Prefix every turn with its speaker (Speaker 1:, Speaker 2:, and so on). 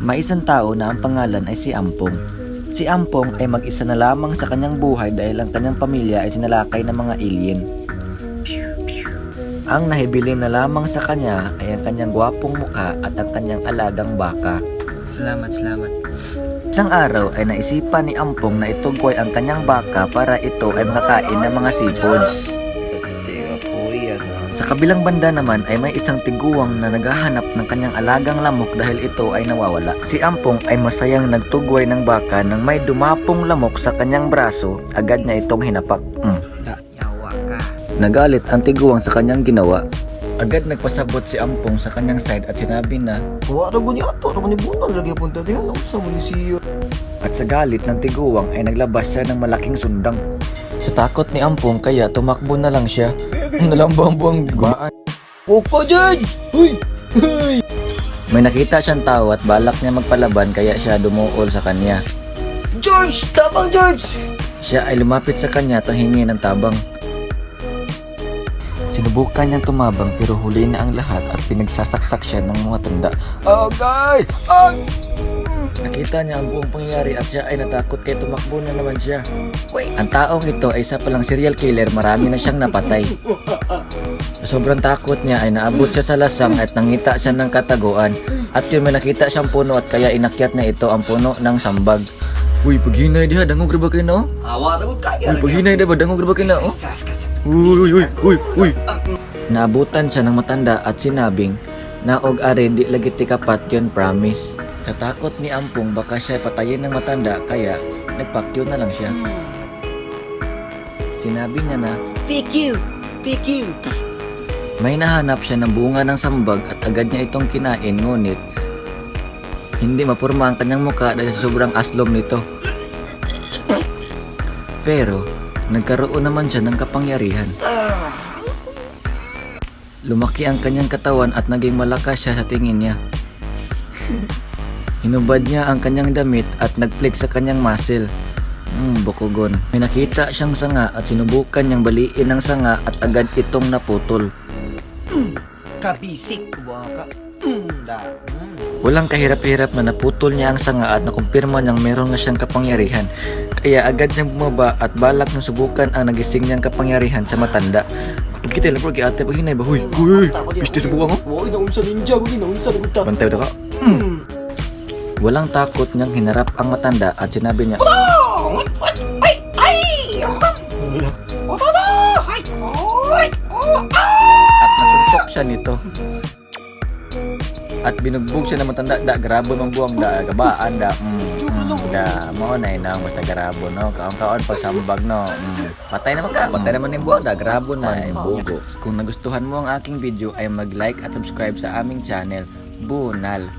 Speaker 1: May isang tao na ang pangalan ay si Ampong. Si Ampong ay mag-isa na lamang sa kanyang buhay dahil ang kanyang pamilya ay sinalakay ng mga alien. Ang nahibilin na lamang sa kanya ay ang kanyang gwapong mukha at ang kanyang alagang baka.
Speaker 2: Salamat, salamat.
Speaker 1: Isang araw ay naisipan ni Ampong na itugway ang kanyang baka para ito ay makakain ng mga seafoods. Sa kabilang banda naman ay may isang tiguang na naghahanap ng kanyang alagang lamok dahil ito ay nawawala. Si Ampong ay masayang nagtugway ng baka nang may dumapong lamok sa kanyang braso, agad niya itong hinapak.
Speaker 2: Yawa ka.
Speaker 1: Nagalit ang tiguang sa kanyang ginawa. Agad nagpasabot si Ampong sa kanyang side at sinabi na
Speaker 2: Wa ra gud ni ato, ra man ni bunal lagi punta diha. Unsa man ni siya?
Speaker 1: At sa galit ng tiguang ay naglabas siya ng malaking sundang. Sa takot ni Ampong kaya tumakbo na lang siya. Nalambang-buang gumaan.
Speaker 2: Opo, George! Uy! Uy!
Speaker 1: May nakita siyang tao at balak niya magpalaban kaya siya dumuol sa kanya.
Speaker 2: George! Tabang, George!
Speaker 1: Siya ay lumapit sa kanya at hingi ng tabang. Sinubukan niyang tumabang pero huli na ang lahat at pinagsasaksak siya ng mga tanda. Agay! Ag! Nakita niya ang buong pangyayari at siya ay natakot kaya tumakbo na naman siya. Ang taong ito ay isa palang serial killer, marami na siyang napatay. Sa sobrang takot niya ay naabot siya sa lasang at nangita siya ng kataguan. At yun, may nakita siyang puno at kaya inakyat na ito ang puno ng sambag. Uy, paghinay diha, dangog ra ba kayo na, oh?
Speaker 2: Awa ra gud kaya.
Speaker 1: Uy, paghinay diha ba, dangog ra ba kayo na, oh?
Speaker 2: Sas ka sa.
Speaker 1: Uy, uy, uy, uy. Naabutan siya ng matanda at sinabing, "Naog are, di lagi ti kapat yun, promise." Sa takot ni Ampong baka siya patayin ng matanda kaya nagpakyo na lang siya. Sinabi niya na
Speaker 2: Fuck you! Fuck you!
Speaker 1: May nahanap siya ng bunga ng sambag at agad niya itong kinain, ngunit hindi mapurma ang kanyang muka dahil sa sobrang aslom nito. Pero nagkaroon naman siya ng kapangyarihan. Lumaki ang kanyang katawan at naging malakas siya sa tingin niya. Hinubad niya ang kanyang damit at nagflex sa kanyang muscle. Bukugon. May nakita siyang sanga at sinubukan niyang baliin ang sanga at agad itong naputol.
Speaker 2: Kabisik wa ka. Da.
Speaker 1: Walang kahirap-hirap na naputol niya ang sanga at nakumpirma niyang meron na siyang kapangyarihan. Kaya agad siyang bumaba at balak ng subukan ang nagising niyang kapangyarihan sa matanda. Pagkita lang bro, kay ate paghinay ba? Huy, huy, huy, piste sa buwang oh.
Speaker 2: Wa naunsa ninja gud, naunsa gud ta.
Speaker 1: Bantay ba ka? Walang takot niyang hinarap ang matanda at sinabi niya, at nasuntok siya nito. At binugbog siya ng matanda, da, grabo mang buwang, da, gabaan, da, da, mo na inang, basta grabo, no, kaon-kaon, pagsambag, no, Patay naman ka, patay naman yung buwang, da, grabo man, bugo. Kung nagustuhan mo ang aking video, ay mag-like at subscribe sa aming channel, Bunal.